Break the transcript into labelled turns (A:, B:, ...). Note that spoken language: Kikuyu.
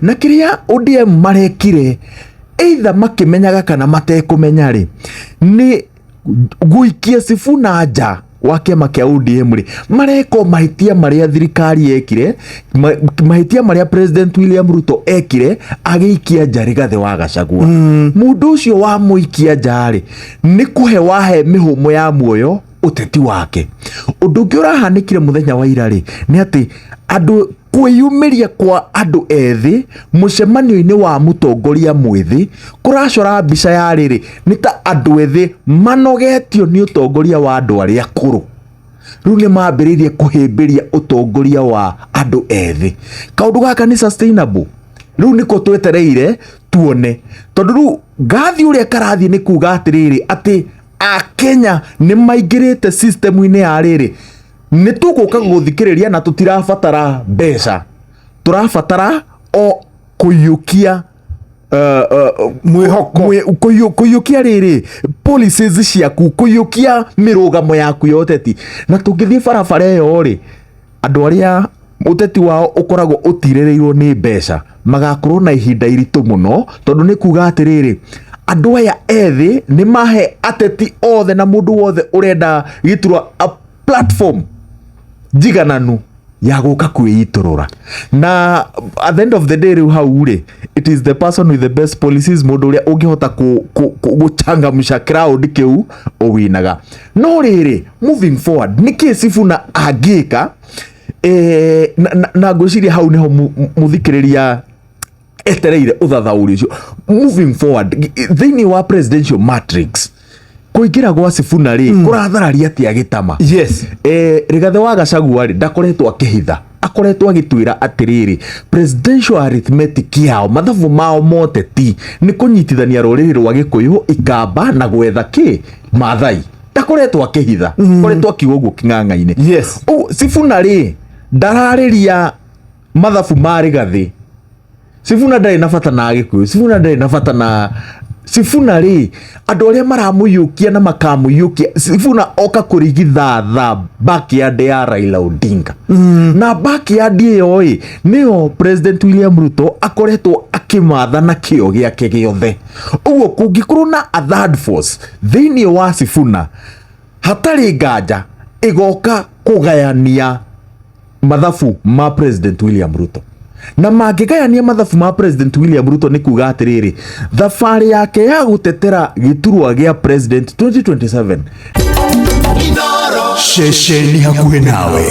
A: Na kĩrĩa ODM marekire, either makĩmenyaga kana matekũmenya rĩ, nĩ gũikia Sifuna nja wa kĩama kĩa ODM rĩ, mareka o mahĩtia marĩa thirikari yekire, mahĩtia marĩa President William Ruto ekire agĩikia nja Rigathĩ wa Gachagua. Mũndũ ũcio wamũikia nja rĩ, nĩ kũhe wahe mĩhũmũ ya muoyo ũteti wake. Ũndũ ũngĩ ũrahanĩkire mũthenya wa ira rĩ, nĩ atĩ andũ kwĩyumĩria kwa andũ ethĩ mũcemanio-inĩ wa mũtongoria mwĩthĩ kũracora mbica ya rĩrĩ, nĩ ta andũ ethĩ manogetio nĩ ũtongoria wa andũ arĩa akũrũ. Rĩu nĩ mambĩrĩirie kũhĩmbĩria ũtongoria wa andũ ethĩ. Kaũndũ gaka nĩ sustainable? Rĩu nĩko twetereire tuone, tondũ rĩu ngathi ũrĩa karathiĩ nĩ kuga atĩrĩrĩ, atĩ Akenya nĩ maingĩrĩte system-inĩ ya rĩrĩ, nĩ tũgũka gũthikĩrĩria na tũtirabatara mbeca, tũrabatara o kũiyũkia
B: mwĩhoko.
A: Kũiyũkia rĩrĩ policies ciaku, kũiyũkia mĩrũgamo yaku ya ũteti. Na tũngĩthiĩ barabara ĩyo rĩ, andũ arĩa ũteti wao ũkoragwo ũtirĩrĩirwo nĩ mbeca magakorwo na ihinda iritũ mũno, tondũ nĩ kuga atĩrĩrĩ, andũ aya ethĩ nĩ mahe ateti othe na mũndũ wothe ũrenda gĩturwa a platform njigananu ya gũka kwĩitũrũra. Na at the end of the day, rĩu hau rĩ, it is the person with the best policies, mũndũ ũrĩa ũngĩhota gũchangamsha crowd kĩu ũwinaga. No rĩrĩ, moving forward, nĩkĩ Sifuna angĩka? Na ngwĩciria hau nĩho mũthikĩrĩria etereire ũthathaũri ũcio. Moving forward, thĩinĩ wa presidential matrix, kũingĩra gwa Sifuna rĩ, kũrathararia atĩa gĩtama? Rigathĩ wa Gachagua rĩ, ndakoretwo akĩhitha, akoretwo agĩtwĩra atĩrĩrĩ, presidential arithmetic yao, mathabu mao moteti nĩ kũnyitithania rũrĩrĩ rwa Gĩkũyũ, Ikamba na gwetha kĩ Maathai. Ndakoretwo akĩhitha, akoretwo akiuga ũguo kĩng'ang'a-inĩ. Ũguo Sifuna rĩ, ndararĩria mathabu ma Rigathĩ. Sifuna ndarĩ na bata na Gĩkũyũ, Sifuna ndarĩ na bata na Sifuna rĩ, andũ arĩa maramũiyũkia na makamũiyũkia Sifuna oka kũrigithatha backyard ya Raila Odinga. Na backyard ĩyo ĩ nĩyo President William Ruto akoretwo akĩmatha na kĩo gĩake gĩothe. Ũguo kũngĩkorwo na a third force thĩinĩ wa Sifuna, hatarĩ nganja ĩgoka kũgayania mathabu ma President William Ruto. Na mangĩgayania mathabu ma President William Ruto, nĩ kuga atĩrĩrĩ, thabarĩ yake ya gũtetera gĩturwa gĩa president 2027
C: Ceceni hakuhĩ nawe.